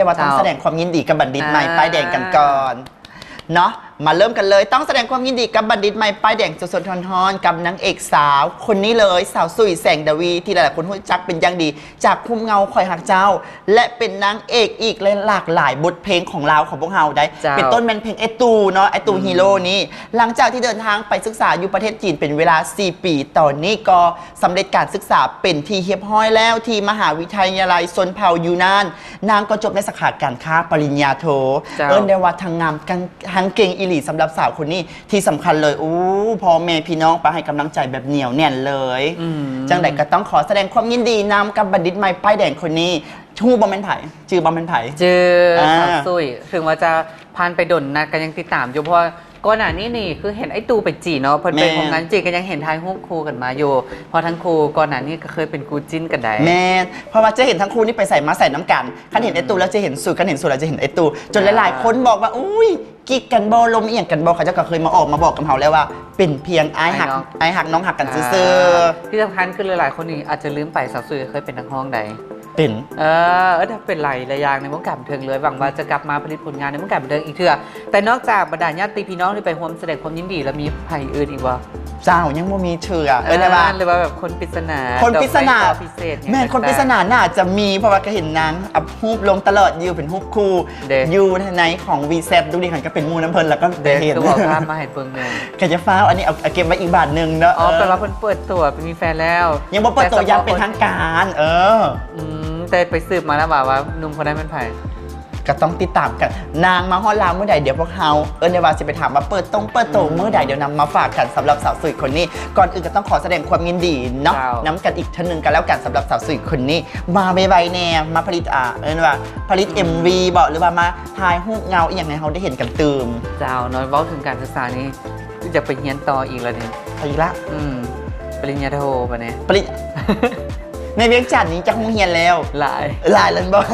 ແຕ່ວ່າຕ້ອງ ເຈົ້າ ສະແດງຄວາມຍິນດີກັບບັນດິດໃໝ່ ອ່າ ປ້າຍແດງກັນກ່ອນເນາະ. ມາເລີ່ມກັນເລີຍ, ຕ້ອງສະແດງຄວາມຍິນດີກັບບັນດິດໃໝ່ປ້າຍແດງສົດໆຮ້ອນໆ ກັບນາງເອກສາວຄົນນີ້ເລີຍ, ສາວສຸຍ ແສງດາວີ ທີ່ຫຼາຍໆຄົນຮູ້ຈັກເປັນຢ່າງດີ ຈາກຄຸ້ມເງົາຂ້ອຍຮັກເຈົ້າ ແລະ ເປັນນາງເອກອີກໃນຫຼາກຫຼາຍບົດເພງຂອງລາວຂອງພວກເຮົາໄດ໋ ເຈົ້າ ເປັນຕົ້ນແມ່ນເພງໄອ້ຕູ່ເນາະ, ໄອ້ຕູ່ ອືມ ຮີໂຣນີ້. ຫຼັງຈາກທີ່ເດີນທາງໄປສຶກສາຢູ່ປະເທດຈີນເປັນເວລາສີ່ປີ, ຕອນນີ້ກໍສຳເລັດການສຶກສາເປັນທີ່ຮຽບຮ້ອຍແລ້ວ ທີ່ມະຫາວິທະຍາໄລຊົນເຜົ່າຢູນານ. ນາງກໍຈົບໃນສາຂາການຄ້າປະລິນຍາໂທ. ເຈົ້າ ເອີ້ນໄດ້ວ່າທັງງາມ ທັງເກັ່ງອີ່ຫຼີສຳລັບສາວຄົນນີ້. ທີ່ສຳຄັນເລີຍ ໂອ້ ພໍ່ແມ່ພີ່ນ້ອງປະໃຫ້ກຳລັງໃຈແບບໜຽວແໜ້ນເລີຍ. ອືມ ຈັ່ງໃດກໍຕ້ອງຂໍສະແດງຄວາມຍິນດີນຳກັບບັນດິດໃໝ່ປ້າຍແດງຄົນນີ້. ຮູ້ບໍ່ແມ່ນໃຜ? ຈື່ບໍ່ແມ່ນໃຜ? ຈື່ ອ່າ ສາວສຸຍ. ເຖິງວ່າຈະຜ່ານໄປດົນນະ ກໍຍັງຕິດຕາມຢູ່ ເພາະວ່າກ່ອນໜ້ານີ້ນີ້ຄືເຫັນໄອ້ຕູ່ໄປຈີນເນາະ, ເພິ່ນໄປ ແມ່ນ ຮ່ວມງານຈີນ ກໍຍັງເຫັນຖ່າຍຮູບຄູ່ກັນມາຢູ່ ເພາະທັງຄູ່ກ່ອນໜ້ານີ້ກໍເຄີຍເປັນຄູ່ຈິ້ນກັນໄດ໋. ແມ່ນ ເພາະວ່າຈະເຫັນທັງຄູ່ນີ້ໄປໃສມາໃສນຳກັນ. ຄັນເຫັນ ອືມ ໄອ້ຕູ່ແລ້ວຈະເຫັນສຸຍ, ຄັນເຫັນສຸຍແລ້ວຈະເຫັນໄອ້ຕູ່. ຈົນ ອ່າ ຫຼາຍໆຄົນບອກວ່າ ອຸ້ຍ ກິກກັນບໍ່ ລົມອີ່ຫຍັງກັນບໍ່, ເຂົາເຈົ້າກໍເຄີຍມາອອກມາບອກກັບເຮົາແລ້ວວ່າ ເປັນພຽງອ້າຍຮັກ ອ້າຍນ້ອງ ອ້າຍຮັກນ້ອງຮັກກັນຊື່ໆ. ອ່າ ທີ່ສຳຄັນຄືຫຼາຍໆຄົນນີ້ອາດຈະລືມໄປ ສາວສຸຍເຄີຍເປັນນັກຮ້ອງໃດ໋. ເປັນ ເອີ ເອີ ຖ້າເປັນຫຼາຍ ຫຼາຍຢ່າງໃນວົງການບັນເທີງເລີຍ. ຫວັງວ່າຈະກັບມາຜະລິດຜົນງານໃນວົງການບັນເທີງອີກເທື່ອ. ແຕ່ນອກຈາກບັນດາຍາດຕິພີ່ນ້ອງທີ່ໄປຮ່ວມສະແດງຄວາມຍິນດີ ແລ້ວມີໃຜອື່ນອີກບໍ່? ເຈົ້າ ຍັງບໍ່ມີເທື່ອ. ເອີ້ນໄດ້ວ່າ ອ່າ ຫຼືວ່າແບບຄົນປິດສະໜາ ຄົນປິດສະໜາ ດອກໄມ້ ຕໍ່ພິເສດຫຍັງ ແມ່ນ ຄົນປິດສະໜາໜ້າຈະມີ ເພາະວ່າກໍເຫັນນາງອັບຮູບລົງຕະຫຼອດຢູ່ ເປັນຮູບຄູ່ ເດ້ ຢູ່ໃນຂອງ WeChat ລູກນີ້ຫັ້ນກໍເປັນໝູ່ນຳເພິ່ນ ແລ້ວກໍ ເດ້ ໄດ້ເຫັນ ຄືເວົ້າພາບມາໃຫ້ເບິ່ງແດ່. ກໍຈະຟ້າວ ອັນນີ້ເອົາ ເອົາເກັບໄວ້ອີກບາດໜຶ່ງເນາະ. ອໍ ເອີ ແປວ່າເພິ່ນເປີດຕົວໄປມີແຟນແລ້ວ. ຍັງບໍ່ເປີດຕົວຢ່າງເປັນທາງການ. ເອີ ອືມ ແຕ່ໄປສືບມາແລ້ວວ່າ ວ່າໜຸ່ມຄົນນັ້ນແມ່ນໃຜ? ກໍຕ້ອງຕິດຕາມກັນ. ນາງມາຮອດລາວມື້ໃດ ດຽວພວກເຮົາ ເອີ້ນໄດ້ວ່າຊິໄປຖາມວ່າເປີດຕົງເປີດໂຕ ອືມ ມື້ໃດ ດຽວນຳມາຝາກກັນສຳລັບສາວສຸຍຄົນນີ້. ກ່ອນອື່ນກໍຕ້ອງຂໍສະແດງຄວາມຍິນດີເນາະ ເຈົ້າ ນຳກັນອີກເທື່ອໜຶ່ງກັນແລ້ວກັນສຳລັບສາວສຸຍຄົນນີ້. ມາໄວໆແດ່ ມາຜະລິດ ອ່າ ເອີ້ນວ່າຜະລິດ ອືມ ເອັມວີບໍ ຫຼືວ່າມາຖ່າຍຮູບເງົາອີ່ຫຍັງໃຫ້ເຮົາໄດ້ເຫັນກັນຕື່ມ. ເຈົ້າເນາະ ເວົ້າເຖິງການສຶກສານີ້ ຢາກໄປຮຽນຕໍ່ອີກແລ້ວນີ້. ໄປອີກລະ? ອືມ ປະລິນຍາໂທບັດນີ້. ປະລິນ ໃນວຽງຈັນນີ້ຈັກໂຮງຮຽນແລ້ວ? ຫຼາຍ ຫຼາຍແລ້ວແມ່ນບໍ່?